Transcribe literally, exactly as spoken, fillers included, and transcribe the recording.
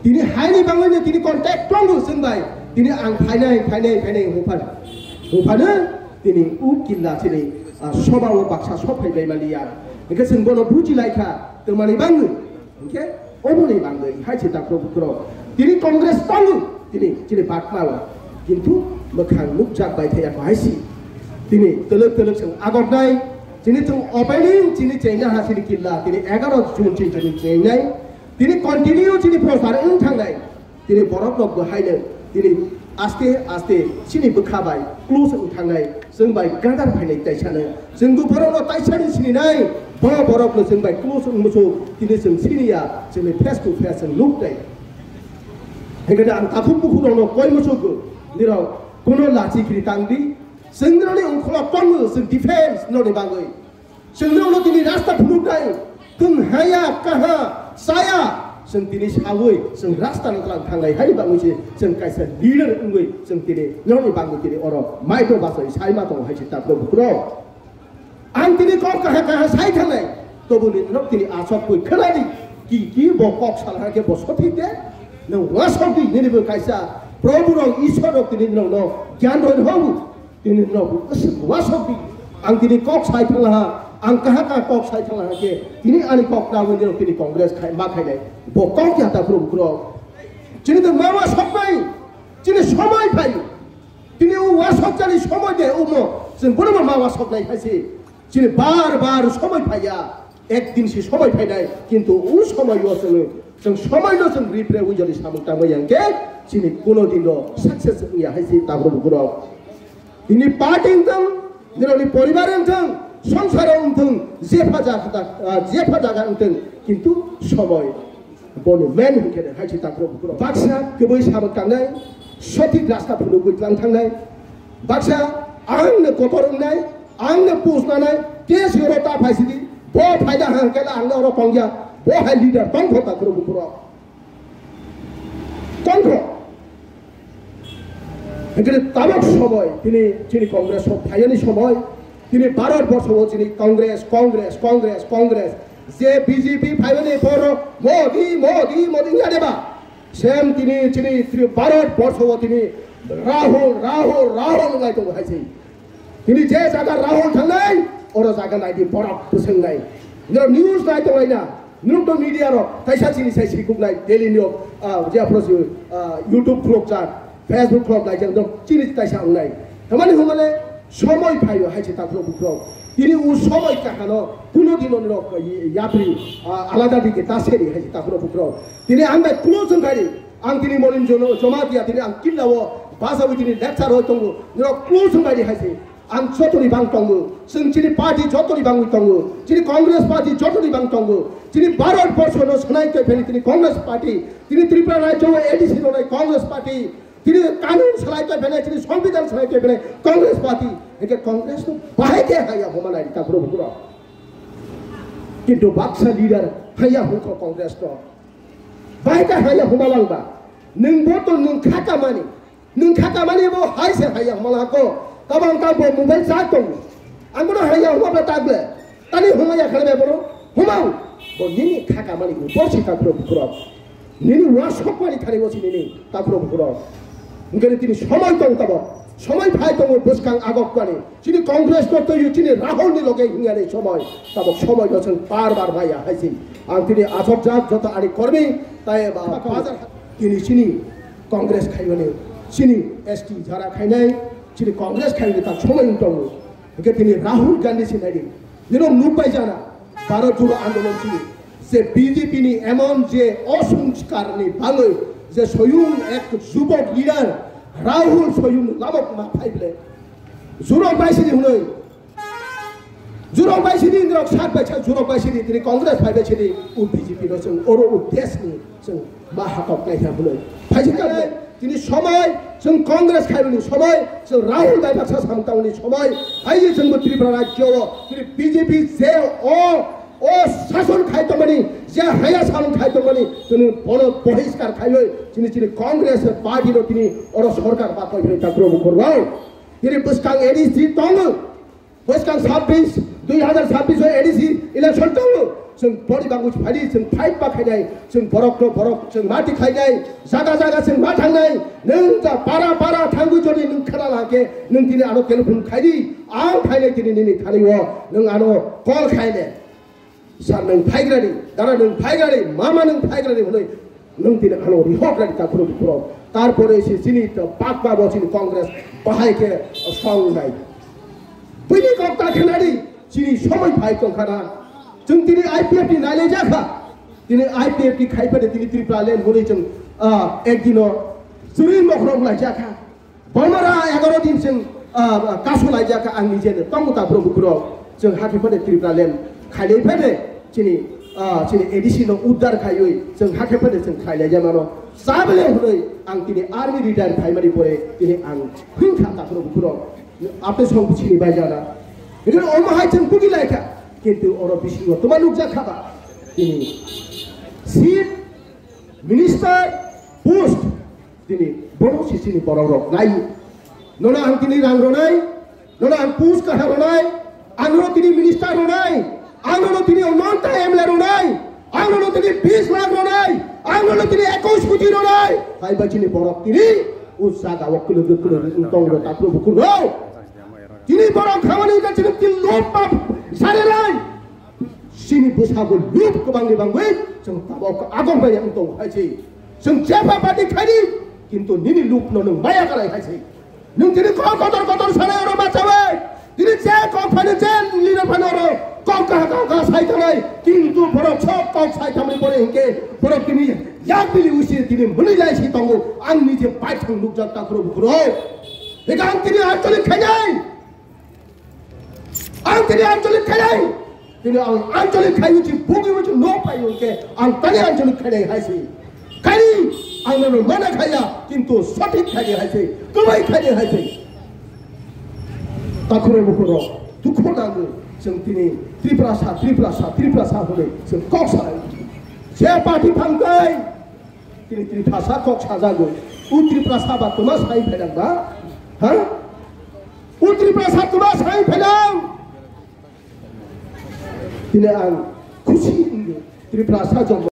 Tini haini bangwino tini contact tongo chwng bai. Tini ang phainai, phainai, phainai hwnphano. Hwnphano tini u killa chini, ah, soba o baksa sok phaibai maliya. Hwnkhe chwng bono bujilaikha, twmani bangwi. Hwnkhe oboni bangwi hai se takhro bukhro. Tini Congress tongo, tini chini bakmao. Kintu mwkhang nukjak bai thaya ko hai si. Tini twlwk twlwk chwng agoknai. Chini chwng opening chini chengna ha chini killa. Tini egaro June chini chini chengnai. Tini continue chini prochar wng thangnai. Tini borok rok bo haino tini aste aste chini bwkha bai close wng thangnai. Chwng bai gadar phainai taisano. Chwng bo borok no taisani sininai. Bo borok no chwng bai close wng muchuk. Tini chwng siniya. Chwngni face to face chwng nuk nai. Hingkhe ang takhuk bukhuk rok no koi muchuk nirok kuno lachi kiri tang di. Chwng nirokni ungkholok tongo chwng defense nirokni bagwi. Chwng nirokno tini rasta phunuknai, twng haya, kaha, saya, chwng tini saui, chwng rasta no tlang thangnai, haini bagwi se chwng kaisa leader wngwi, chwng tini nirokni bagwi tini oro maido bachai sai ma tongo hai se takhro bukhro. Ang tini kok kaha kaha sai thangnai, tobo ni norok tini achok kwi khwnadi, ki ki bo kok sal hakhe bo sothik de, nwng wasok di, nini bo kaisa Probhu rok, Ishwar rok tini nirokno gyan roi hobu. Tini no bo kwswk wasok di. Ang tini kok sai thangla ha, ang kaha kaha kok sai thangla ha khe, tini ani kok nangwi nirok tini Congress khai ma khainai. Bo kok ya ta khurok khurok. Chini to ma wasok nai, chini somoi phai. Tini o wasok jani somoi de omo, chwng bono ma wasok nai hai se. Chini bar bar somoi phai ya. Ekdin si somoi phainai, kintu o somoi o chwng, chwng somoi no chwng ripre ujoli samung tangma yang khe, chini kuno din no success wngya hai si takhro bukhurok. Tini party wngthang, nirokni poribar wngthang, songsaro wngthang, jepha jaga, ah, jepha jaga wngthang, kintu somoi boni main hwnkhe hai si takhro bukhurok. Baksa kwbwi samung tangnai, sothik rasta phunugwi tlang thangnai, baksa ang no kotor wngnai, Ang no pusnanai, case hero ta phaisidi, bo phaida hangkela ang no oro tongya, bo hai leader tongkho ta khurok bukhurok. Tongkho. Hingkhe tabok somoi, tini, chini Congress o phaiyani somoi, tini Bharat borsho o chini Congress, Congress, Congress, Congress. Je B J P phaiyani boro Modi, Modi, Modi wngya deba? Same tini, chini, chini Bharat borsho o tini Rahul, Rahul, Rahul wngwi tongo hai se. Tini je jaga Rahul thangnai, oro jaga naidi borok bwswng nai. Nirok news nai tongnai na, nirok to media rok, kaisa chini sai sikuk nai, daily nirok, ah, je apro si, ah, YouTube vlog chat, Facebook vlog nai jang dok, chini kaisa wngnai. Tamani humale, somoi phaio hai se takhro bukhro. Tini u somoi kahano, kuno dino nirok, ah, yapri, ah, alada dike ta seri hai se takhro bukhro. Tini ang bai kuno chwng kari, Ang tini Molin Jono-, Jomatia tini ang killa o basawi tini lecture roi tongo. Nirok close wngbai di hai se. Ang jotoni bang tongo. Chwng chini party jotoni bangwi tongo. Chini Congress party jotoni bang tongo. Chini Bharat borsho no sanai toi pheni tini Congress party. Tini Tripura rajyo o A D C no nai Congress party. Tini kanun sanai toi pheni, chini songbidhan sanai toi pheni Congress party. Hingke Congress no bahai khe haya homa nai ta khuro bukuro. Kintu baksa leader haya hukho Congress no. Bahai ta haya huma lang ba. Nwng bo to nwng kha kamani. Nwng kha kamani bo hai se haya huma lang ko. Kabang ta bo mobile cha tong. Ang bono haya huma ba ta ble. Tani huma ya khale be bono. Huma. Bo nini kha kamani bo si ta pro pro. Nini wa sok mani thani bo si nini ta pro pro. Ngene tini somoi tong tabo. Somoi phai tongo bwskang agok mani. Chini Congress no twi chini Rahul ni loge hingyani somoi, tabok somoi no chwng par bar maya hai si. Ang tini asok jak joto ani kormi, tai ba bazar tini chini Congress khaimani, chini S T jara khainai, chini Congress khaimani tak somoi wng tongo. Hingke tini Rahul Gandhi si naidi. Nino nuk bai jana, Bharat Jodo Andolon chini, je B J P ni emon je osungskar ni bangwi, je soyung ek jubok leader, Rahul soyung lamok ma phai ble. Jurok bai sini hwnwi. Jurok bai sini, norok sat bai sa, jurok bai sini, tini Congress phai bai sini, u B J P no chwng oro u desh ni chwng ma hatok nai kha hwnwi. Phai si kha tini somoi, chwng Congress khai ni somoi, chwng Rahul bai baksa samung tang ni somoi, phai si chwng bo Tripura rajyo o, tini B J P je o, o sason khai tongmani, je haya sason khai tongmani, tini bono bohiskar khaiwi, tini, tini Congress party no tini oro sorkar ba koi phai ta probo korwai. Tini bwskang A D C tongo. Bwskang sabbish Dui hazar sabbish o A D C election tongo. Chwng body language phaidi, chwng fight ba khainai, chwng borok no borok, chwng mati khainai, jaga jaga chwng ma thangnai. Nwng ja para para thangwi jodi nwng khana la khe, nwng tini ano telephone khaidi, ang phainai tini nini thani o, nwng ano call khainai. Sir nwng phaigrani, dara nwng phaigrani, mama nwng phaigrani hwnwi nwng tini ano rihok rani takhurok bukhurok. Tarpore se chini to pakma bo chini Congress bahai khe song nai. Buini kok ta khenadi, chini somoi phai tongkha na. Chwng tini I P F T ni nailai jakha. Tini I P F T khai phade tini Tripura land hwnwi chwng, ah, ekdino chwrwi mokhorok lai jakha. Bomara egaro din chwng, ah, kasu lai jakha ang nije ne tongo ta Prabhu Kuro. Chwng hakhe phade Tripura land khailai phade chini, ah, chini A D C no uddar khaiwi chwng hakhe phade chwng khailai jamano. Sabele hwnwi ang tini army retire khaimani pore tini ang hwnkha ta Prabhu Kuro. Apni song chini bai jana. Ini omo hai chwng bugi lai kha. Kintu oro bisingo tuma nukjak kha ba. Tini seat, minister, post, tini bono si chini borok rok nai. Nono ang tini rang ronai, nono ang post kaha ronai, ang nono tini minister ronai, ang nono tini nonta M L A ronai, ang nono tini bis lakh ronai, ang nono tini ekus koti ronai. Hai ba chini borok tini usa ga wak kulo kulo tong ro takro bukur ro. Tini borok khamani ka chini tin lop pap sare rai. Sini bwsago lub kwbangni bangwi chwng tabok agor bai ang tong hai se. Chwng jepha party khaidi, kintu nini lub no nwng maya karai hai se. Nwng tini kok kotor kotor sanai oro bachawi. Tini je kok phani je leader phani oro kok kaha kok kaha sai thanai. Kintu borok sok kok sai thamni pore hinkhe borok tini yak bili usi tini mwnwi lai si tongo. Ang nije bai thang nukjak takhro bukhro. Hika ang tini anchalik khainai. Ang tini anchalik khainai. Tini ang anchalik khai uchi bugi uchi no pai uke ang tani anchalik khainai hai se. Kani ang no mana khaya kintu sothik khainai hai se. Kwbai khainai hai se. Takhuroi bukhurok dukhu nango chwng tini Tripura sa, Tripura sa, Tripura sa hwnwi chwng kok salai. Je party thangkai tini Tripura sa kok sajago. U Tripura sa ba tuma sai phaidang ba? Ha? U Tripura sa tuma sai phaidang? Tini ang khusi wngwi Tripura sa jong